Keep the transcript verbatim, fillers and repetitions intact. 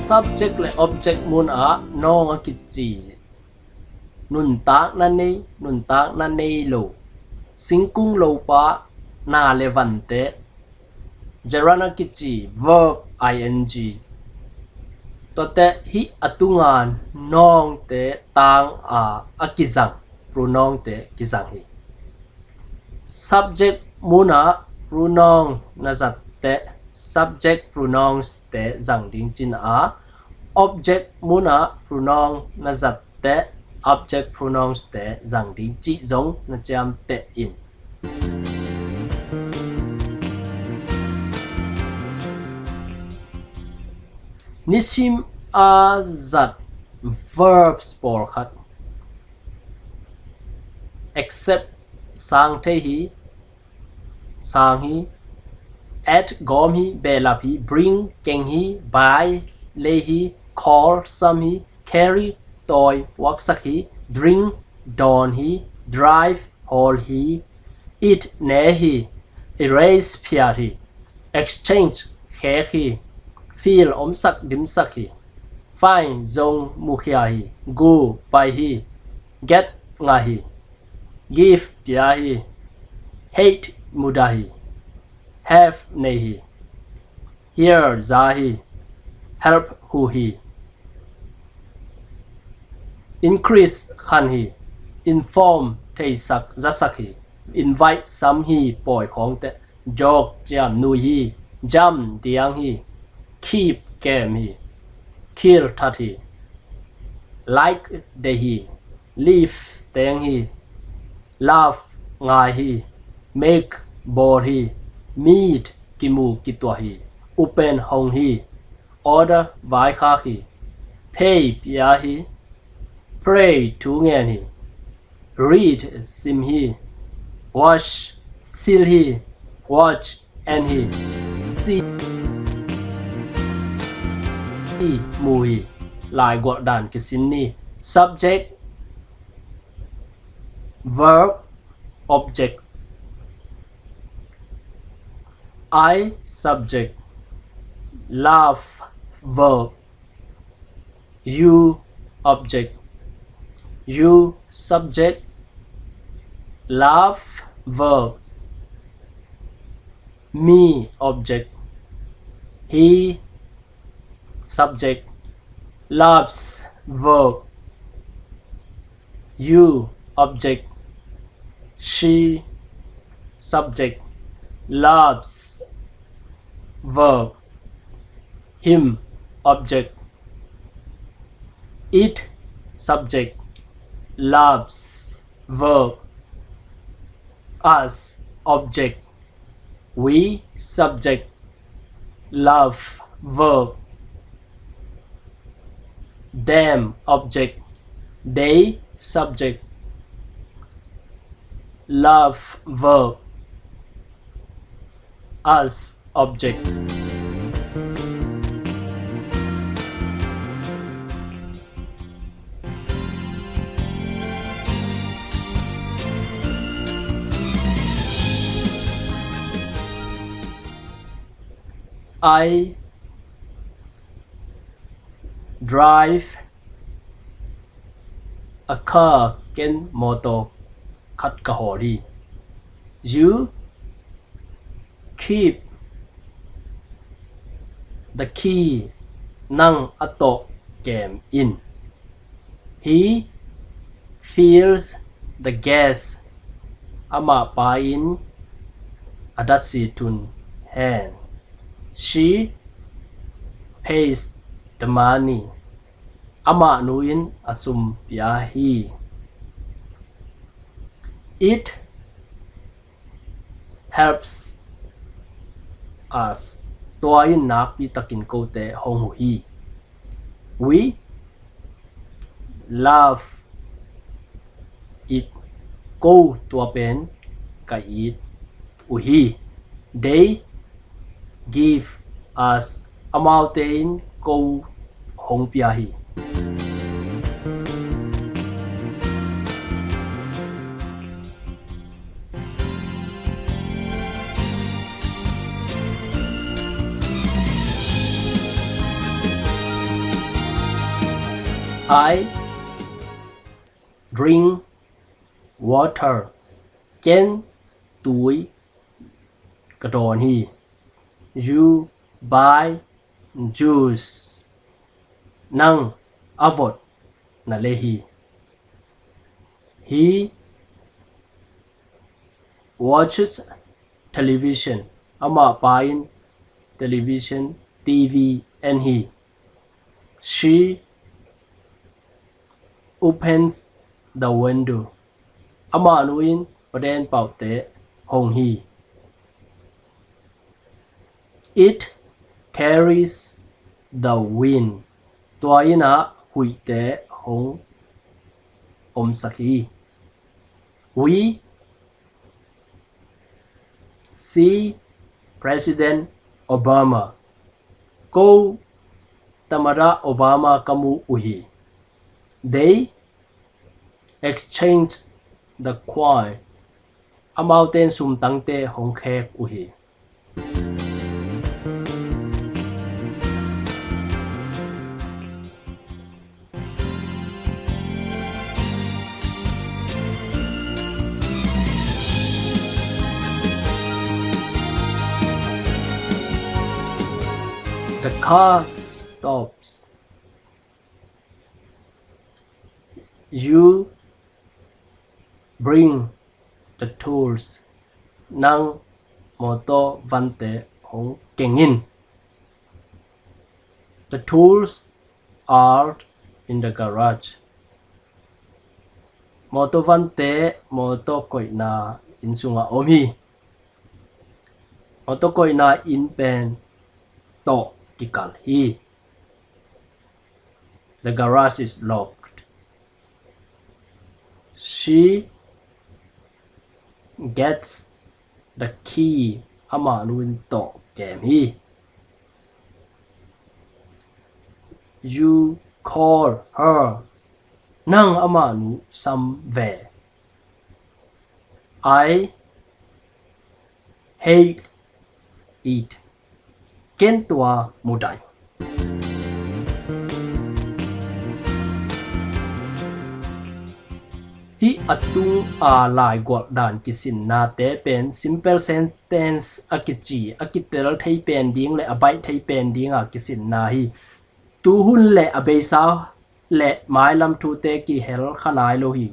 Subject le object munah nawng a kici nuntakna nei, nuntakna nei lo, singkung lopa, na le vante, gerund a kici verb ing. Tuate hih a tunga nawngte tanga a kizang pronounte kizang hi. Subject munah pronoun na zatte subject pronouns te zang ding cin a, object munah pronoun na zatte object pronouns te zang ding cih zong na ciamteh in. Nisim a zat verbs pawlkhat accept sang thei hi, sang hi, at gawm hi, behlap hi, bring keng hi, buy lei hi, call sam hi, carry tawi puaksak hi, drink dawn hi, drive hawl hi, eat ne hi, erase phiat hi, exchange khek hi, feel omsak dimsak hi, find zong mukhia hi, go pai hi, get ngah hi, give pia hi, hate mudah hi, have nei hi, hear za hi, help huh hi, increase khan hi, inform theisak zasak hi, invite sam hi, pawi khawngte, joke ciam nui hi, jump diang hi, keep kem hi, kill that hi, like deih hi, leave teng hi, love ngai hi, make bawl hi, meet kimu kituah hi, open hong hi, order vaikhak hi, pay pia hi, pray thu ngen hi, read sim hi, wash sil hi, watch en hi, see mu hi. Lai gualh dan kisin ni. Subject, verb, object. I subject, love verb. You object, you subject, love verb. Me object, he subject, loves verb. You object, she subject, loves verb. Him object, it subject, loves verb. Us object, we subject, love verb. Them object, they subject, love verb. Us object. I drive a car, ken mawtaw khat ka hawl hi. You keep the key, nang a tawh kem in. He fills the gas, amah pa in a datsi tun hen. She pays the money, amah nu in a sum pia hi. It helps us, tua in nakpi takin kote hong huh hi. We love it, ko tua pen ka it uh hi. They give us, amaute in ko hong pia hi. I drink water. Ken tui ka dawn hi. You buy juice. Nang a vot na le hi. He watches television. Amah pa in television, T V en hi. She opens the window. Amah nu in paden paute hong hi. It carries the wind. Tua in ah huihte hong omsak hi. We see President Obama. Ko Tamada Obama ka mu uh hi. They exchange the coin. Amaute in sumtangte hong khek uh hi. The car stops. You bring the tools. Nang mawtaw vante hong keng in. The tools are in the garage. Mawtaw vante mawtaw koihna inn sungah om hi. Mawtaw koihna inn pen tawh kikal hi. The garage is locked. She gets the key. Amah nu in tawh kem hi. You call her. Nang amah nu sam ve. I hate it. Ken tua mudai. Hih a tung a laigualh dan kisinnate pen simple sentence a kici a kitel thei pen ding le a baih thei pen ding a kisinna hi. Tuhun le a beisa le mailam thute kihel kha nai lo hi.